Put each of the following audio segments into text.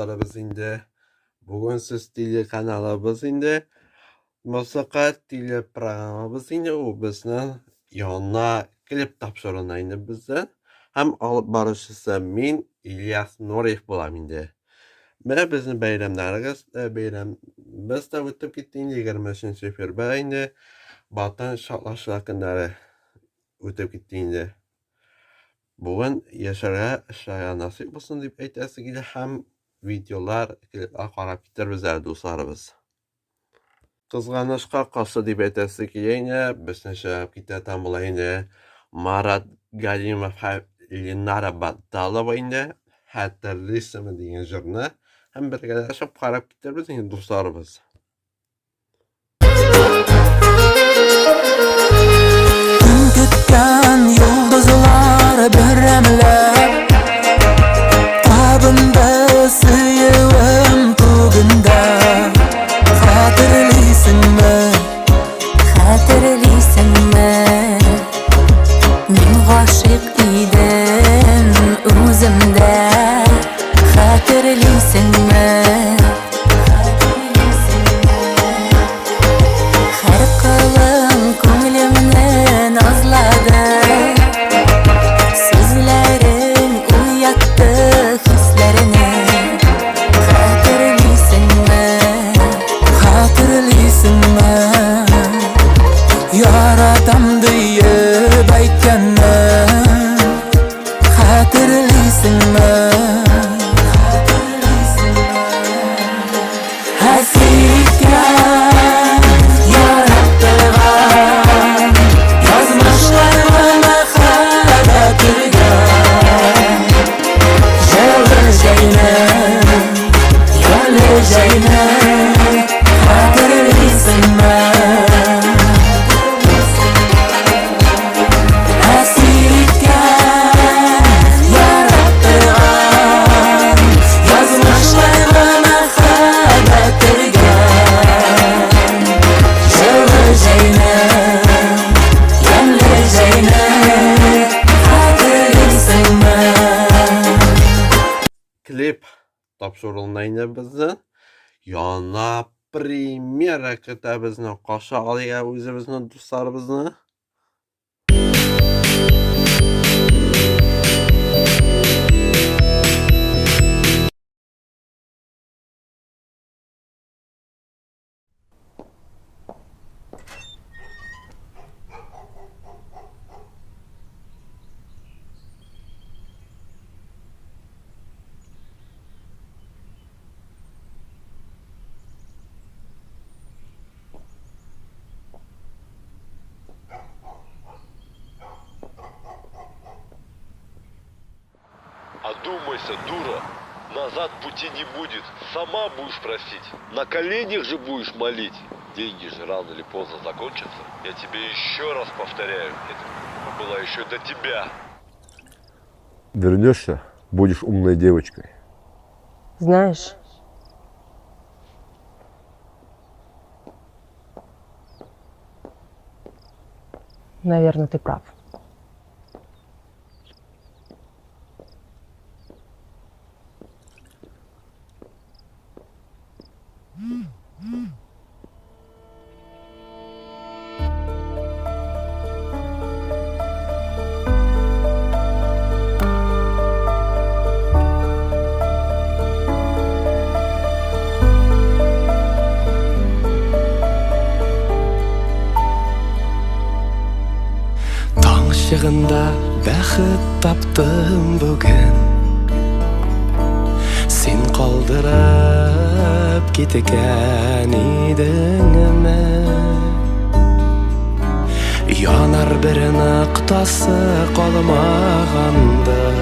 дусларыбыз инде. Бүген сез телеканалыбыз инде. Мусыка телепрограммабыз инде ул безнең яңа клип тапшыруына инде бездән. Һәм алып баручысы мин Ильяс Нуриев булам инде. Менә безнең бәйрәмнәрегез, бәйрәмебез дә үтеп китте инде 23 февраль инде. Ватан шатлаша көннәре үтеп китте инде. Бүген яшәргә, эшләргә насыйп булсын дип әйтәсе килә һәм видеолар, клиплар карап китербез әле дусларыбыз. Кызганычка каршы дип әйтәсе килә инде, безне чыгып китә там була инде Марат Галимов һәм Ленара Баталова инде Хәтерлисеңме дигән җырны һәм бергәләшеп карап китербез инде дусларыбыз. Төн көткән йолдызлар берәмләп Табынды сөюем күгендә. Хәтерлисеңме? Хәтерлисеңме? Мин гашыйк идем үземдә. Хәтерлисеңме? Һәр кылың күңелемне назлады. Сүзләрең уятты хисләрне. Хәтерлисеңме? Хәтерлисеңме? Яратам диеп әйткәнне. Хәтерлисеңме? Әсир иткән, яраттырган язмышларга мәхәббәт өргән. Җылы җәйне, ямьле җәйне хәтерлисеңме? Әсир иткән, яраттырган язмышларга мәхәббәт өргән. Җылы җәйне, ямьле җәйне хәтерлисеңме? Клип тапшырылына инде безнең. Яңа премьера көтә безне. Каршы алыйк үзебезнең дусларыбызны. Одумайся, дура. Назад пути не будет. Сама будешь просить. На коленях же будешь молить. Деньги же рано или поздно закончатся. Я тебе еще раз повторяю, это была еще до тебя. Вернешься, будешь умной девочкой. Знаешь, наверное, ты прав. Таң чыгында бәхет таптым бүген. Син калдырып киткән идеңме? Янар бер ноктасы калмагандыр.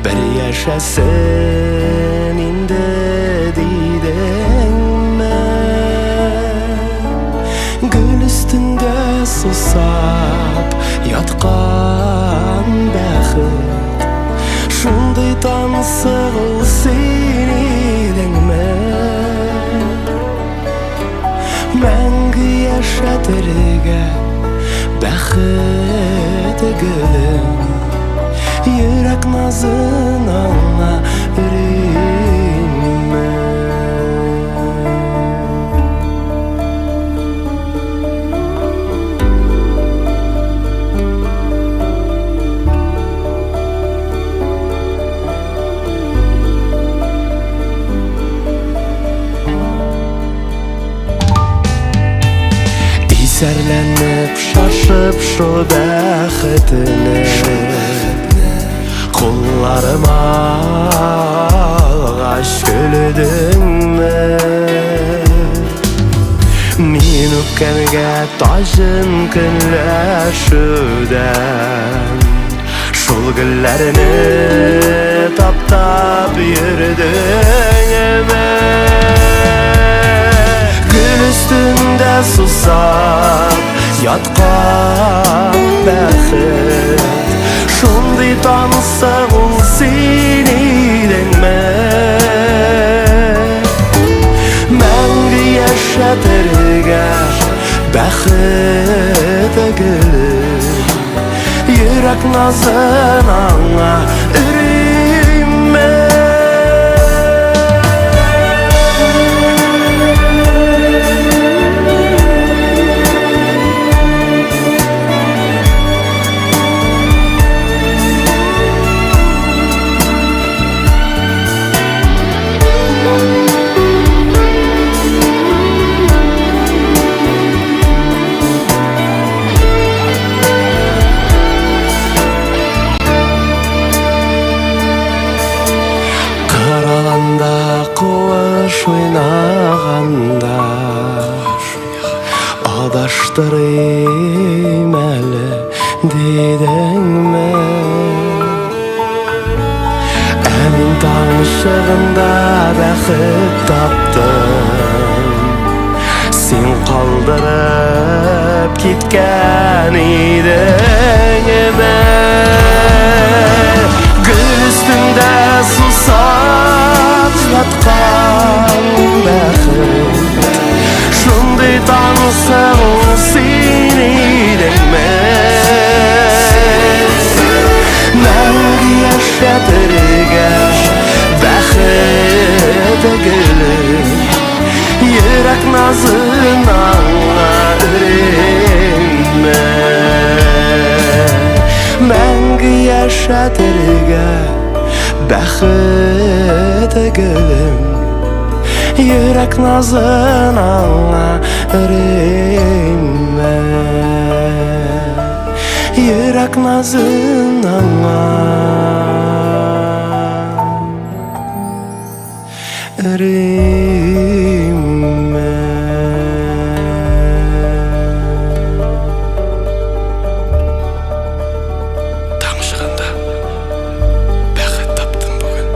Бер яшәсен инде дидеңме? Гөл өстендә сусап яткан бәхет Шундый тансык ул син идеңме? Мәңге яшәтергә бәхет гөлен Йөрәк назын аңа өрим. Исәрләнеп, шашып шул бәхетне Кулларыма алгач көлдеңме? Мин үпкәнгә таҗым көнләшүдән Шул гөлләрне таптап йөрдеңме? Гөл өстендә сусап яткан бәхет Шундый тансык ул син идеңме? Мәңге яшәтергә бәхет гөле Йөрәк назын аңа өримме? Караланда куыш уйнаганда Адаштырыйм әле дидеңме? Ә мин таң чыгында бәхет таптым Син калдырып киткән идеңме? Гөл өстендә сусап яткан бәхет Шундый тансык ул син идеңме? Мәңге яшәтергә бәхет гөле Йөрәк назын аңа өримме? Мәңге яшәтергә бәхет гөлем Йөрәк назын аңа өримме? Йөрәк назын аңа өримме? Таң чыгында бәхет таптым бүген.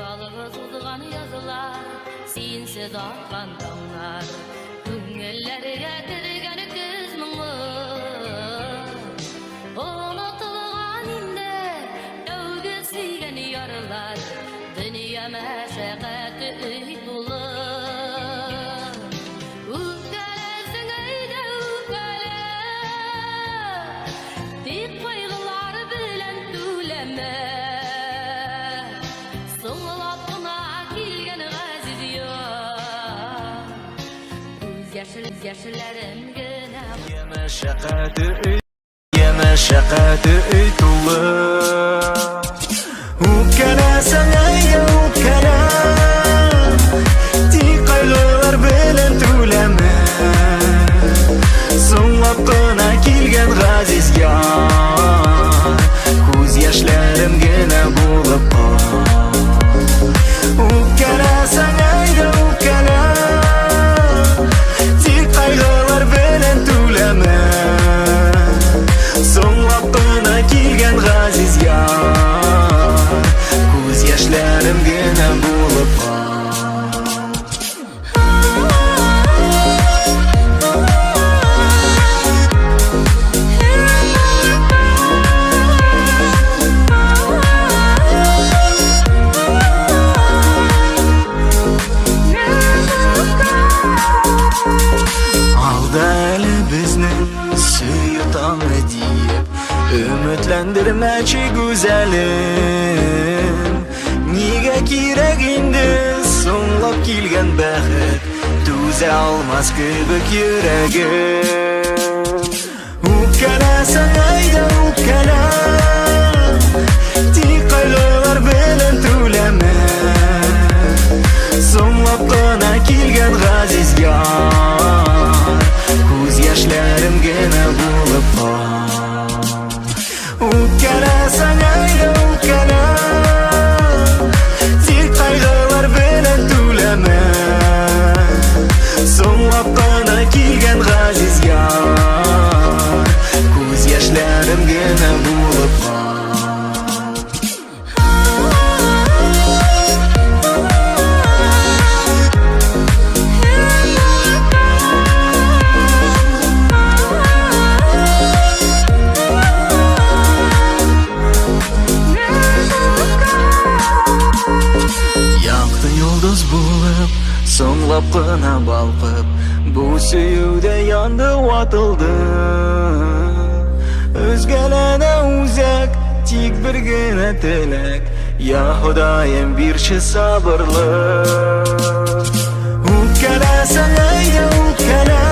Ялгыз узган язлар, синсез аткан таңнар, күңелләргә кергән көз моңы. Онытылган инде тәүге сөйгән ярлар, дөнья мәшәкате өй тулы. Үпкәләсең әйдә үпкәлә, тик кайгылар белән түләмә. Соңлап кына килгән газиз яр, күз яшьләрем генә. Мәшәкате өй, мәшәкате өй тулы. Үпкәләсәң әйдә үпкәлә, тик кайгылар белән түләмә. Соңлап кына килгән газиз яр, күз яшьләрем генә булып кал. Үпкәләсәң әйдә үпкәлә, тик кайгылар белән түләмә. Соңлап кына килгән газиз яр, күз яшьләрем генә булып кал. Алда әле безнең сөю таңы диеп Өметләндермәче гүзәлем Нигә кирәк инде Соңлап килгән бәхет Түзә алмас кебек йөрәгем. Үпкәләсәң әйдә үпкәлә, Тик кайгылар белән түләмә. Соңлап кына килгән газиз яр, Күз яшьләрем генә булып кал. Үпкәләсәң әйдә үпкәлә, Тик кайгылар белән түләмә. Соңлап кына килгән газиз яр, Күз яшьләрем генә булып кал. Якты йолдыз булып, соңлап кына балкып, Бу сөюдә янды, ватылды. Өзгәләнә үзәк, тик бер генә теләк, Я Ходаем, бирче сабырлык. Үпкәләсәң әйдә үпкәлә,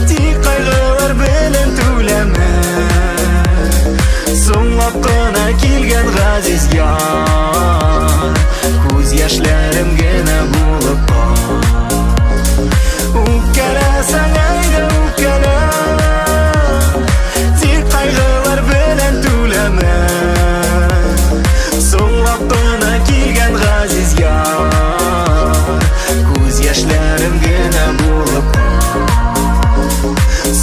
Тик кайгылар белән түләмә. Соңлап кына килгән газиз яр, Күз яшьләрем генә булып кал. Үпкәләсәң әйдә үпкәлә, Тик кайгылар белән түләмә. Соңлап кына килгән газиз яр, Күз яшьләрем генә булып кал.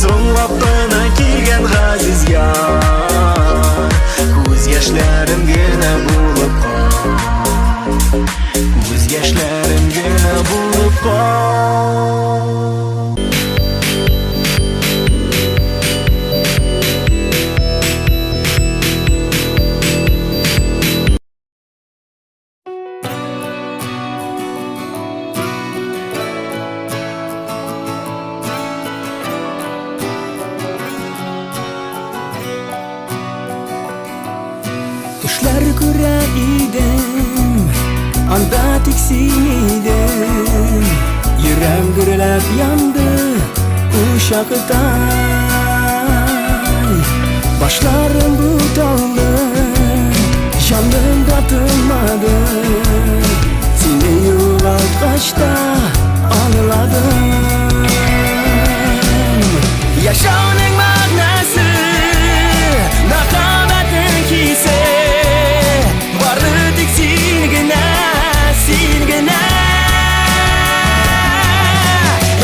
Соңлап кына килгән газиз яр, Күз яшьләрем генә булып кал. Күз яшьләрем генә булып кал. Төшләр күрә идем, анда тик син идең. Йөрәк гөрләп янды учактай. Башларым буталды, җаным да тынмады. Сине югалткач та аңладым. Яшәүнең мәгънәсе, мәхәббәтнең хисе, Бары тик син генә, син генә.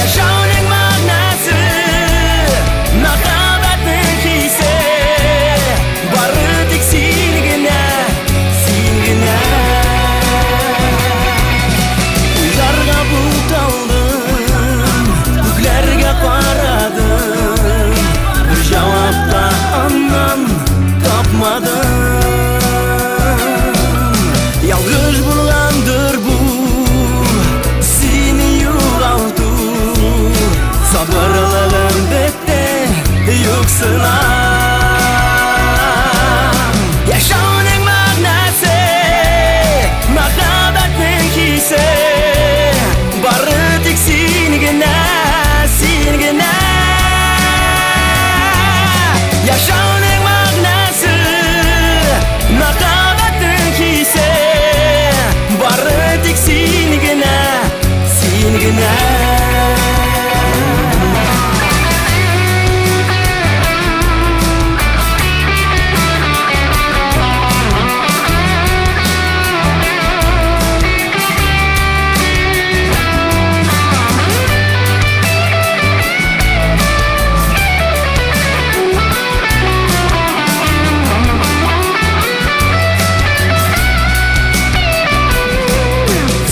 Яшәүнең мәгънәсе, мәхәббәтнең хисе, Бары тик син генә, син генә. Уйларга буталдым, күкләргә карадым, Бер җавап та аннан тапмадым. Ялгыш булгандыр бу, сине югалту. Сабырлыгым бетте, юксынам. Яшәүнең мәгънәсе, мәхәббәтнең хисе, Бары тик син генә, син генә. Яшәүнең мәгънәсе, мәхәббәтнең хисе, Бары тик син генә, син генә.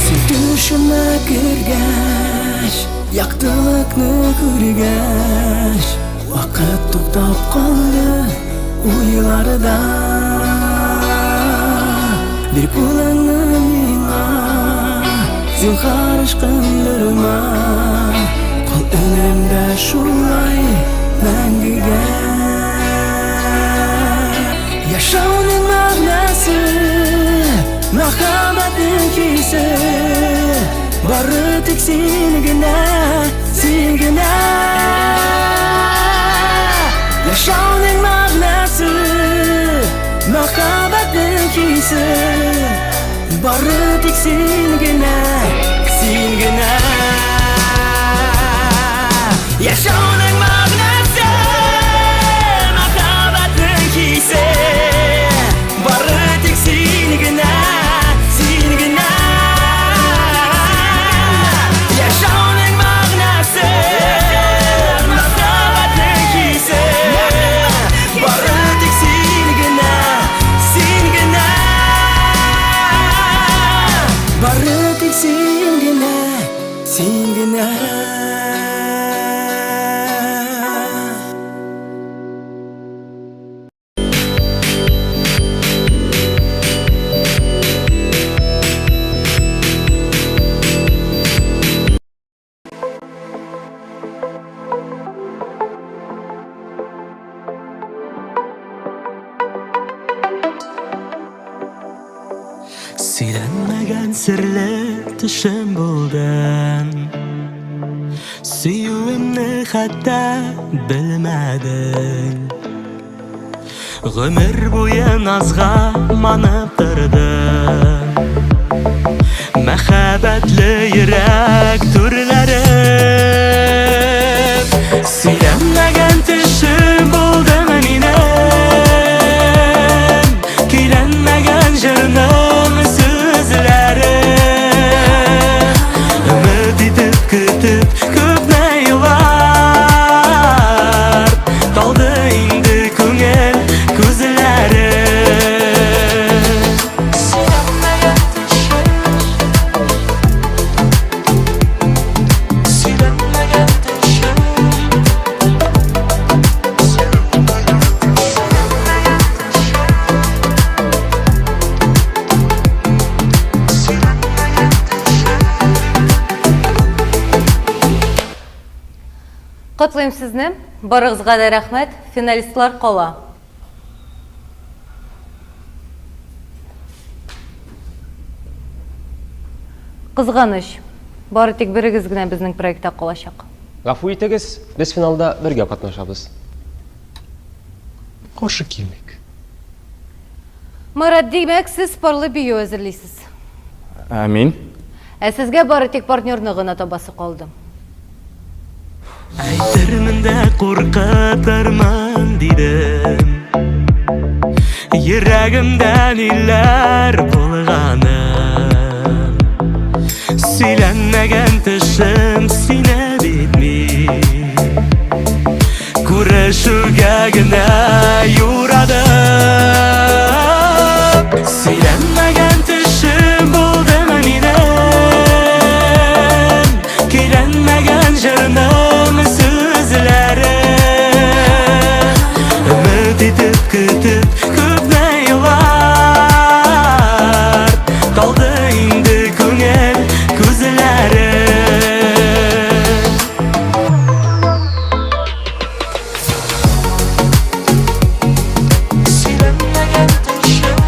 Син төшемә кергәч, яктылыкны күргәч, Вакыт туктап калды уйларда. Бир кулыңны миңа, зинһар ычкындырма, Кал өнемдә шулай мәңгегә. Яшәүнең мәгънәсе, Мәхәббәтнең хисе Бары тик син генә, син генә Яшәүнең мәгънәсе Мәхәббәтнең хисе Бары тик син генә, син генә Яшәүнең мәгънәсе Мәхәббәтнең хисе Бары тик син генә, син генә Яшәүнең мәгънәсе Мәхәббәтнең хисе Бары тик син генә, син генә Бары тик син генә, син генә Сөйләнмәгән серле төшем булдың Сөюемне хәтта белмәдең Гомер буе назга манып тордың Мәхәббәтле йөрәк түрләрем Сөйләнмәгән төшем булдың минем Көйләнмәгән җырның сүзләре Өмет итеп көтеп күпме еллар Талды инде күңел күзләре Сөйләнмәгән төшем Сөйләнмәгән төшем Котлыйм сезне. Барыгызга да рәхмәт. Финалистлар кала. Кызганыч, бары тик берегез генә безнең проектта калачак. Гафу итегез, без финалда бергә катнашабыз. Каршы килмик. Марат, димәк, сез парлы бию әзерлисез. Ә мин? Ә сезгә бары тик партнерны гына табасы калды. Әйтермен дә куркытырмын дидем Йөрәгемдә ниләр булганын Сөйләнмәгән төшем сине бит мин Күрешүгә генә юрадым Сөйләнмәгән төшем булдымы минем Көйләнмәгән җырның сүзләре Өмет итеп көтеп күпме еллар Талды инде күңел күзләре Сөйләнмәгән төшем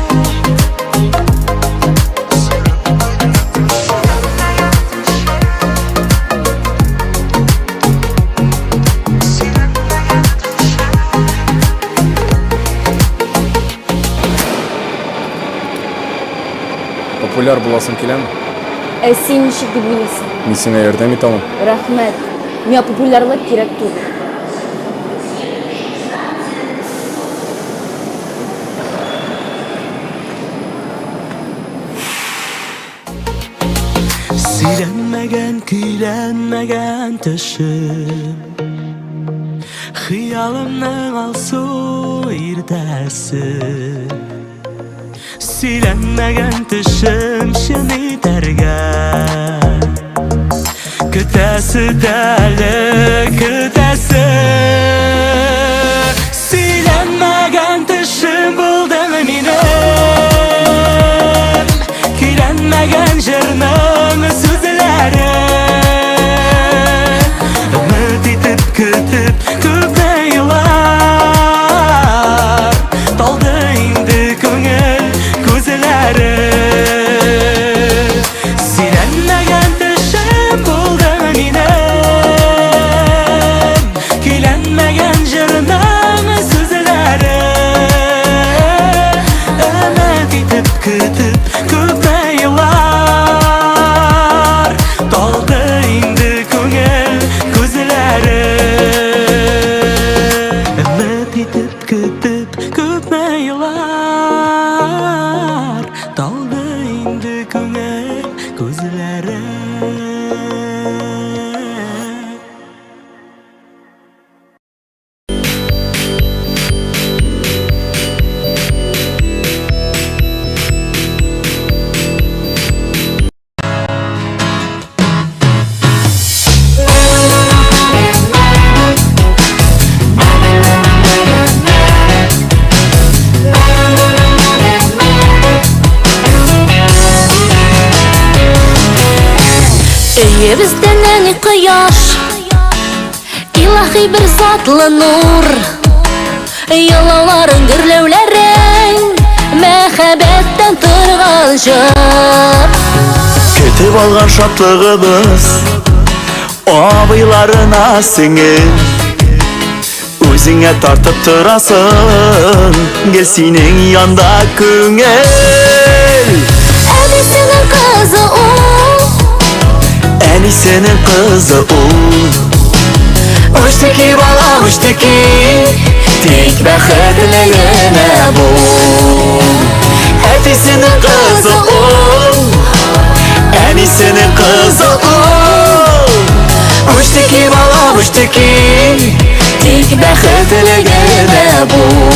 Популяр буласың киләме? Ә син ничек дип уйлыйсың? Мин сиңа ярдәм итә алам. Рәхмәт. Миңа популярлык кирәк түгел. Сөйләнмәгән, көйләнмәгән төшем Хыялымның алсу иртәсе Сөйләнмәгән төшем чын итәргә Көтәсе дә әле, көтәсе Сөйләнмәгән төшем булдымы минем Көйләнмәгән җырның сүзләре Өмет итеп көтеп күпме еллар Талды инде күңел күзләре. Көйләнмәгән төшем булдың минем. Көйләнмәгән җырның сүзләре. Өмет итеп көтеп күпме еллар талды инде күңел күзләре. Өмет итеп көтеп күпме еллар талды инде күңел күзләре. Өебездә нәни кояш, Илаһи бер затлы нур. Елауларың, гөрләүләрең, Мәхәббәттән торган җыр. Көтеп алган шатлыгыбыз абыйларына сеңел. Үзеңә тартып торасың, гел синең янда күңел. Әнисенең кызы ул, Әнисенең кызы ул. Үчтеки балам, үчтеки, тик бәхетле генә бул. Әтисенең кызы ул, әнисенең кызы ул. Үчтеки балам, үчтеки, тик бәхетле генә бул.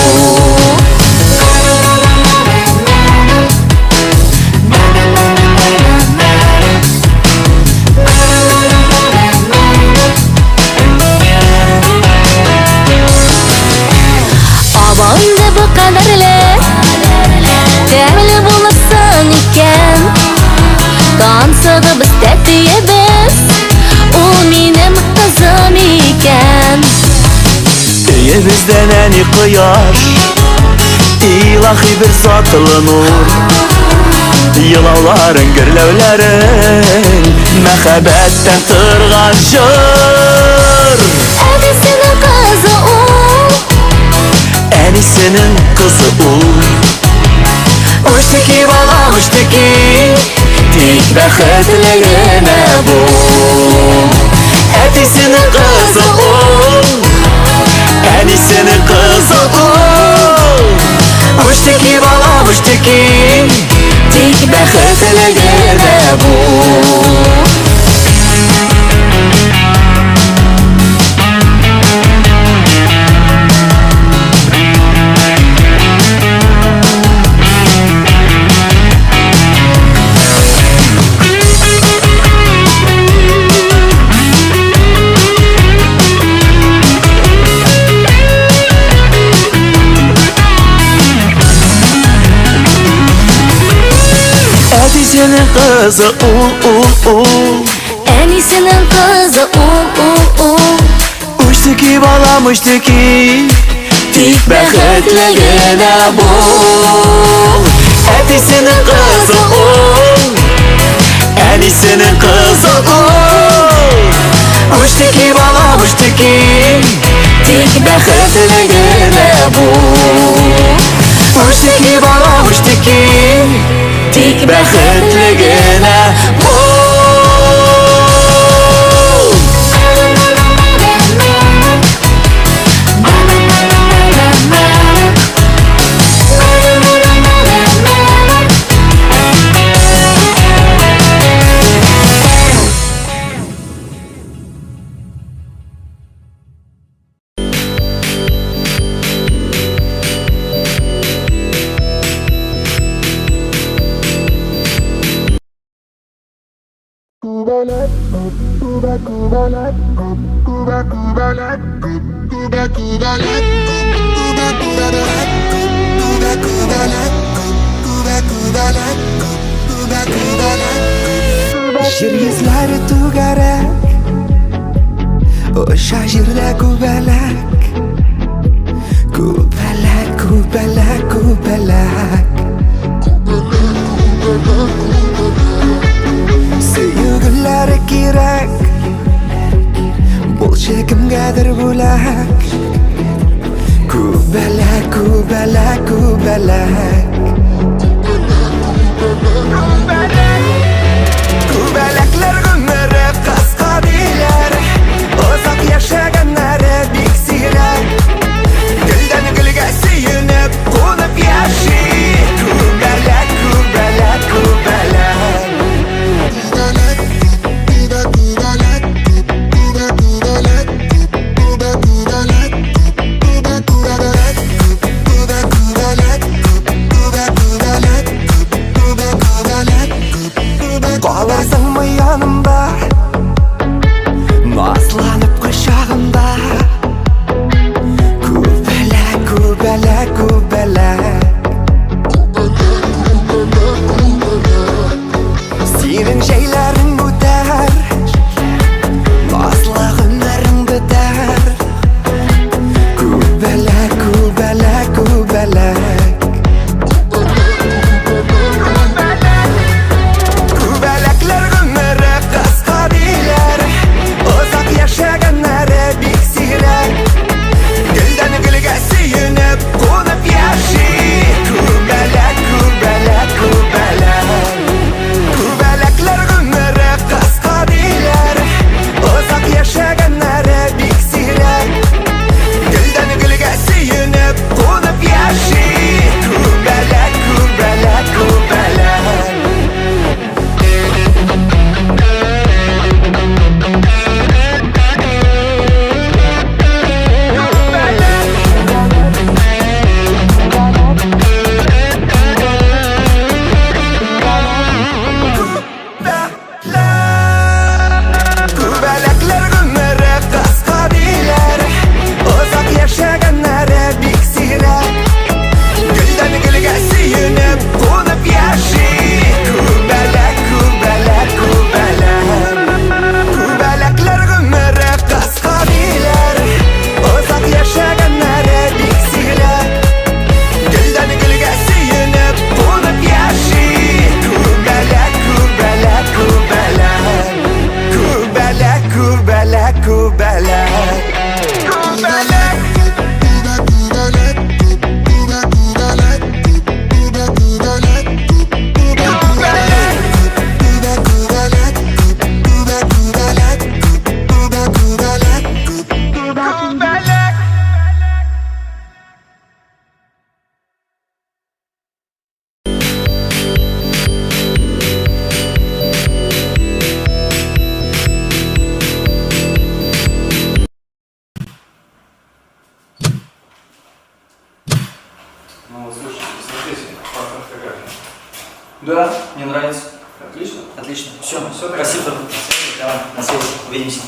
Абау инде бу кадәрле, тәмле булырсың икән. Тансыгыбыз, тәтиебез, ул минем кызым икән. Өебездә нәни кояш, илаһи бер затлы нур. Елауларың, гөрләүләрең, мәхәббәттән торган җыр. Әнисенең кызы ул, Әнисенең кызы ул. Үчтеки балам, үчтеки, тик бәхетле генә бул. Әтисенең кызы ул, әнисенең кызы ул. Үчтеки балам, үчтеки, тик бәхетле генә бул. Әтисенең кызы ул, ул, ул. Әнисенең кызы ул, ул, ул. Үчтеки балам, үчтеки, тик бәхетле генә бул. Әтисенең кызы ул, әнисенең кызы ул. Үчтеки балам, үчтеки, тик бәхетле генә бул. Үчтеки балам, үчтеки, тик бәхетле генә бул. Җир йөзләре түгәрәк, оча җирдә күбәләк. Күбәләк, күбәләк, күбәләк. Сөю гомерләре кирәк Булчы кемгәдер бүләк Күбәләк, күбәләк, күбәләк Күбәләкләр гомере кыска диләр Озак яшәгәннәре бик сирәк Гөлдән гөлгә сөенеп, кунып яши Күбәләк, күбәләк, күбәләк Калырсыңмы янымда Назланып кочагымда Күбәләк, күбәләк, күбәләк Синең җәйләрең үтәр Назлы гомерең бетәр Күбәләк, күбәләк, күбәләк Күбәләкләр гомере кыска диләр Озак яшәгәннәре бик сирәк Гөлдән гөлгә сөенеп, кунып яши Күбәләк, күбәләк, күбәләк Күбәләкләр гомере кыска диләр Озак яшәгәннәре бик сирәк Гөлдән гөлгә сөенеп, кунып яши Күбәләк, күбәләк, күбәләк Күбәләкләр гомере кыска диләр Озак яшәгәннәре бик сирәк Гөлдән гөлгә сөенеп, кунып яши Күбәләк, күбәләк, күбәләк Күбәләкләр гомере кыска диләр Озак яшәгәннәре бик сирәк Гөлдән гөлгә сөенеп, кунып яши Күбәләк, күбәләк, күбәләк Күбәләк, күбәләк, күбәләк Күбәләк Күбәләк Ну вот слушайте, смотрите, паспорт фотографии. Да, мне нравится. Отлично. Отлично. Все, Всё, тогда. спасибо. Давай, на связи. Увидимся.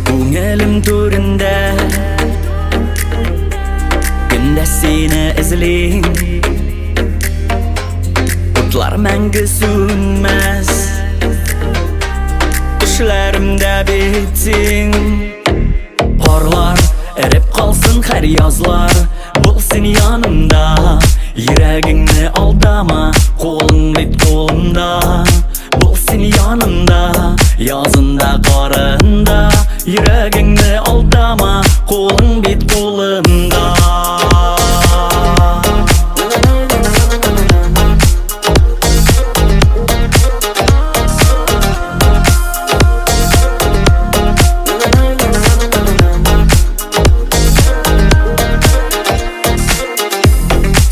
Күңелем түрендә Көндә сине эзлим Утлар мәңге сүнмәс Төшләремдә бит син Карлар эреп калсын һәр язлар Булсын янымда Йөрәгеңне алдама Кулың бит кулымда Булсын янымда Язында карында Йөрәгеңне алдама Кулың бит кулымда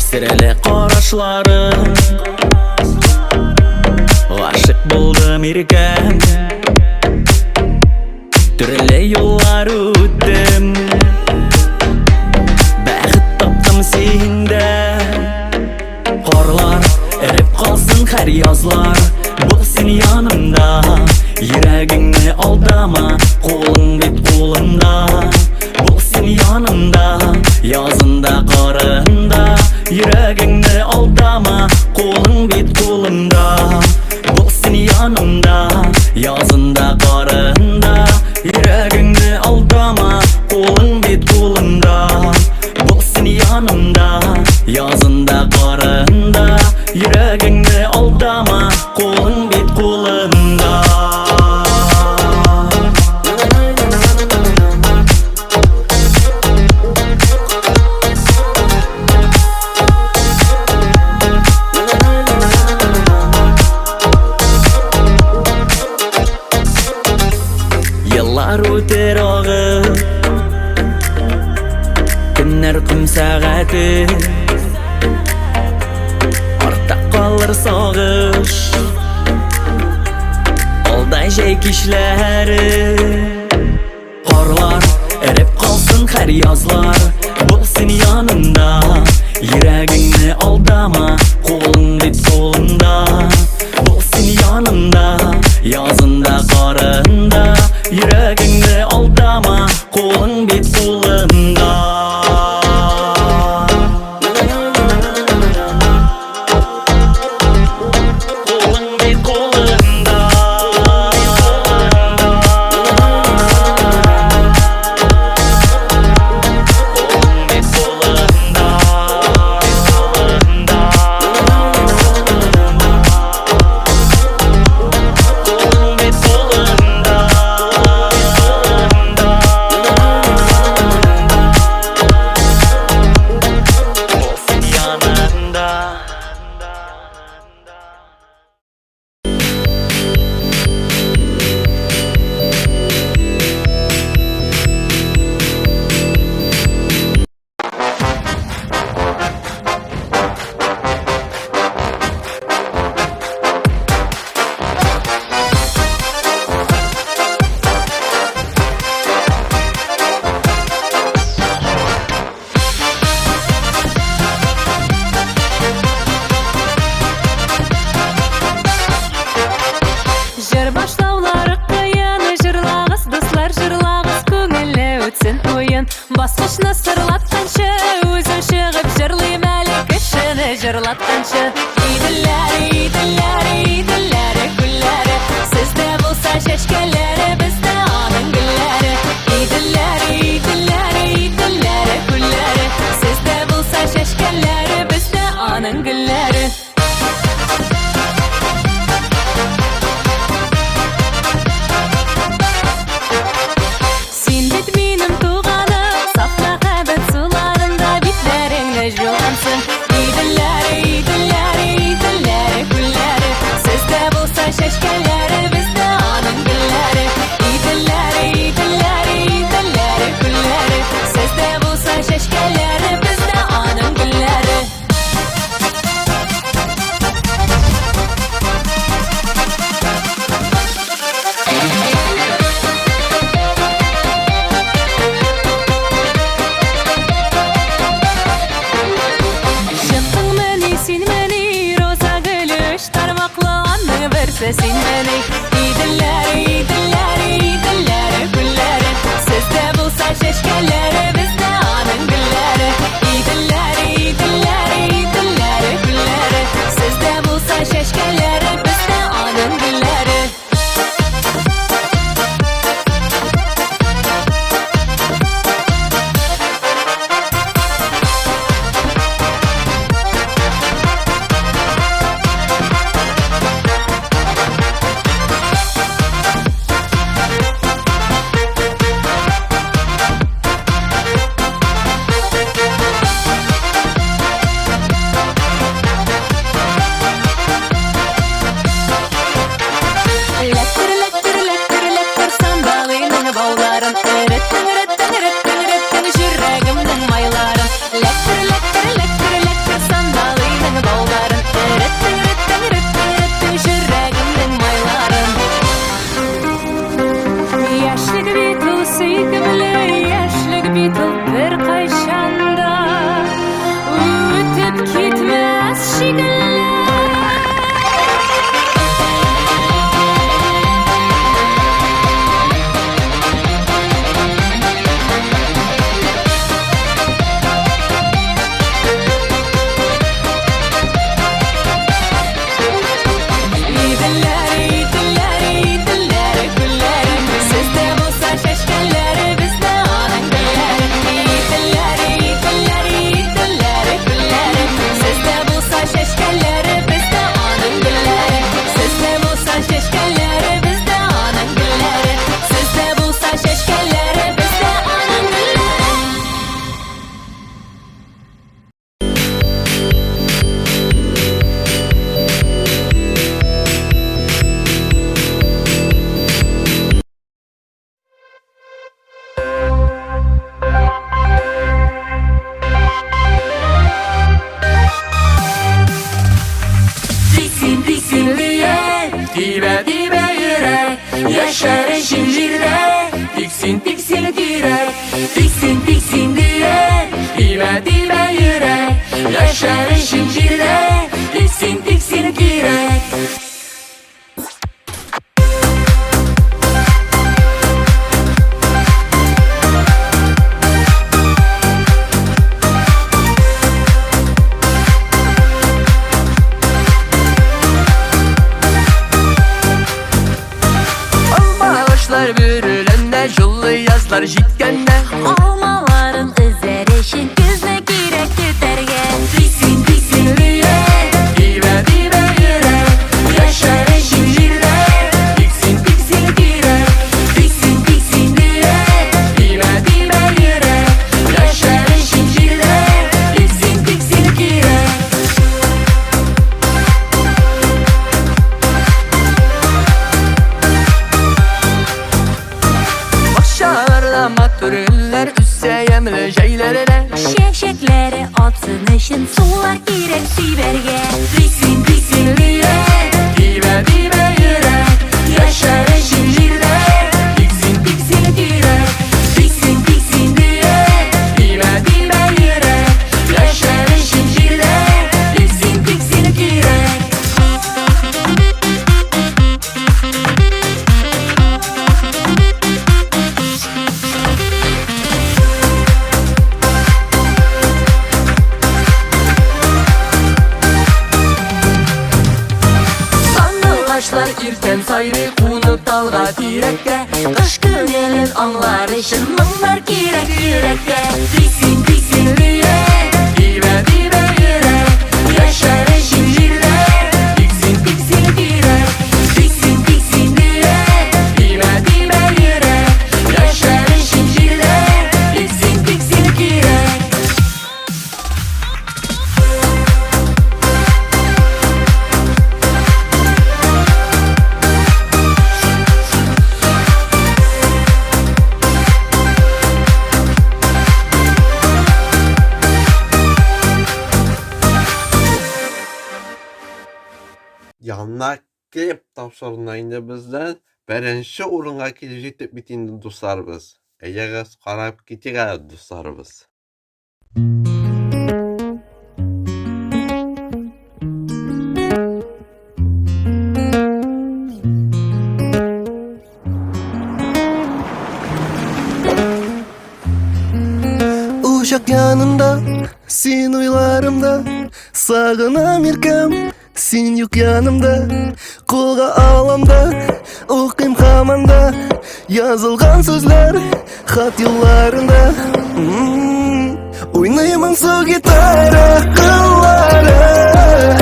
Серле карашлары Гашык булдым иркәм Төрле юллар үттем. янымда, язында карында. Йөрәгеңне алдама, кулың бит кулымда. Бул син янымда, язында карында. Йөрәгеңне алдама, кулың бит кулымда. Бул син янымда, язында карында. Йөрәгеңне алдама, кулың бит кулымда. Еллар үтер агып, көннәр ком сәгате. Артта калыр сагыш, алда җәй кичләре. Карлар эреп калсын һәр язлар, бул син янымда. Йөрәгеңне алдама, кулың бит кулымда. Бул син янымда, язында карында. Йөрәгеңне алдама, кулың бит кулымда. Кулың бит кулымда. Кулың бит кулымда. Кулың бит кулымда. Бул син янымда. Җыр башлаулары кыен, җырлагыз, дуслар, җырлагыз, күңелле үтсен уен. Баскычны сырлатканчы, үзем чыгып җырлыйм әле кешене җырлатканчы. Иделләр, иделләр, иделләре, күлләре, сездә булса чәчкәләре, бездә аның гөлләре. Иделләр, иделләр, иделләре, күлләре, сездә булса чәчкәләре, бездә аның гөлләре. Син бит минем туганым, саф мәхәббәт суларында битләреңне җугансың. Иделләре, иделләре, иделләре, күлләре, сездә булса чәчкәләре, бездә аның гөлләре. Иделләре, иделләре, иделләре, күлләре, сездә булса чәчкәләре, бездә аның гөлләре. Чыктыңмыни синмени, роза гөле өч тармаклы, аның берсе синмени. Иделләре, иделләре, иделләре, күлләре, сездә булса чәчкәләре, бездә аның гөлләре. Иделләре, иделләре, иделләре, күлләре, сездә булса чәчкәләре, бездә аның гөлләре. син дия, тибә, тибә йөрәк. Яшәр өчен җирдә, тик син, тик син кирәк. Алмагачлар бөреләнә, җылы язлар җиткәндә. Алмаларын өзәр өчен көзне кирәк көтәргә. Тик син, тик син дия, тибә, тибә йөрәк. Яшәр өчен җирдә, тик син, тик син кирәк. Тик син, тик син дия, тибә, тибә йөрәк. Яшәр өчен җирдә, тик син, тик син кирәк. Бакчаларда матур гөлләр үсә ямьле җәйләрдә. Чәчәкләре атсын өчен сулар кирәк сибәргә. Тик син, тик син дия, тибә, тибә йөрәк. Яшәр өчен җирдә, тик син, тик син кирәк. Тик син, тик син дия, тибә, тибә йөрәк. Яшәр өчен җирдә, тик син, тик син кирәк. Сандугачлар иртән сайрый кунып талга тирәккә. Кыш күңелен аңлар өчен моңнар кирәк йөрәккә. Тик син, тик син дия, тибә, тибә йөрәк. Яшәр өчен җирдә, тик син, тик син кирәк. Тик син, тик син дия, тибә, тибә йөрәк. Яшәр өчен җирдә, тик син, тик син кирәк. Яңа клип тапшыруына инде бездән беренче урынга килеп җиттек бит инде, дусларыбыз. Әйдәгез, карап китик әле, дусларыбыз. Учак янында, син уйларымда, сагынам иркәм, син юк янымда. Кулга алам да, укыйм һаман да, язылган сүзләр хат юлларында. Уйныймын су гитара кыллары,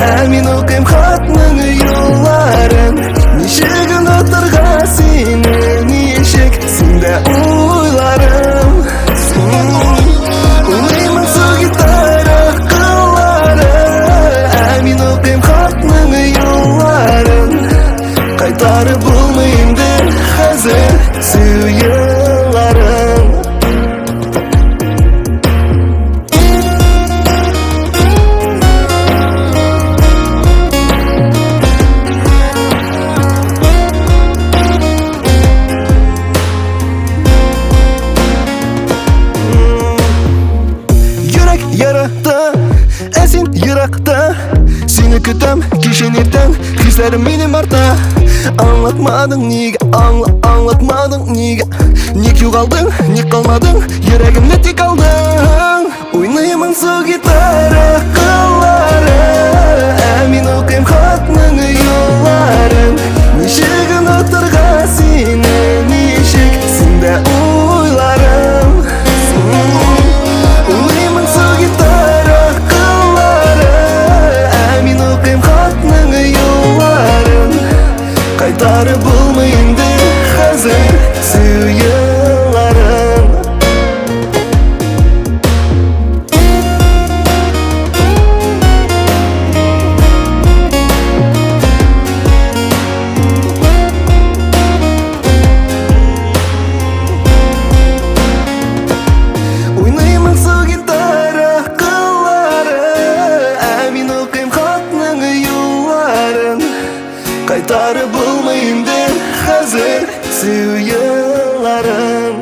ә мин укыйм хатның юлларын. Ничек онытырга сине, ничек синдә уйларым. Уйныймын су гитара кыллары, ә мин укыйм хатның юлларын. Кайтарып булмый инде хәзер сөю елларын. Йөрәк ярата, ә син еракта. Сине көтәм кичен иртән, хисләрем минем арта. Аңлатмадың нигә, аңла, аңлатмадың нигә. Ник югалдың, ник калмадың, йөрәгемне тик алдың. Уйныймын су гитара кыллары, ә мин укыйм хатның юлларын. Ничек онытырга сине, ничек синдә уйларым. Уйныймын су гитара кыллары, ә мин укыйм хатның юлларын. Кайтарып булмый инде хәзер сөю елларын. Уйныймын су гитара кыллары, ә мин укыйм хатның юлларын. Кайтарып булмый инде хәзер сөю елларын.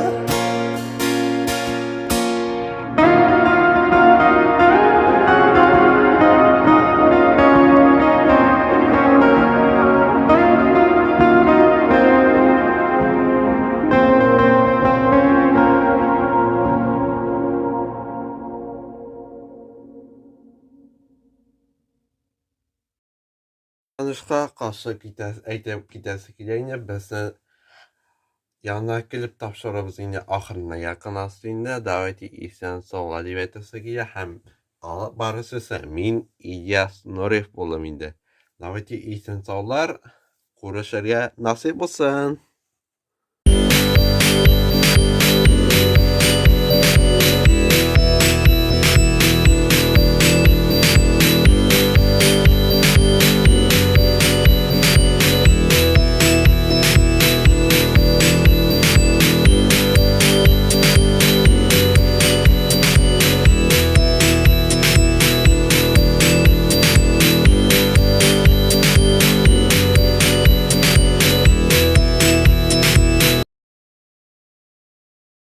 Кызганычка каршы китә, әйтеп китәсе килә инде, безнең яңа килеп тапшырабыз инде ахырына якынасы инде. Давайте исән сауга дип әйтәсе килә һәм алып баручысы мин Ильяс Нуриев булдым инде. Давайте исән саулар, күрешергә насыйп булсын.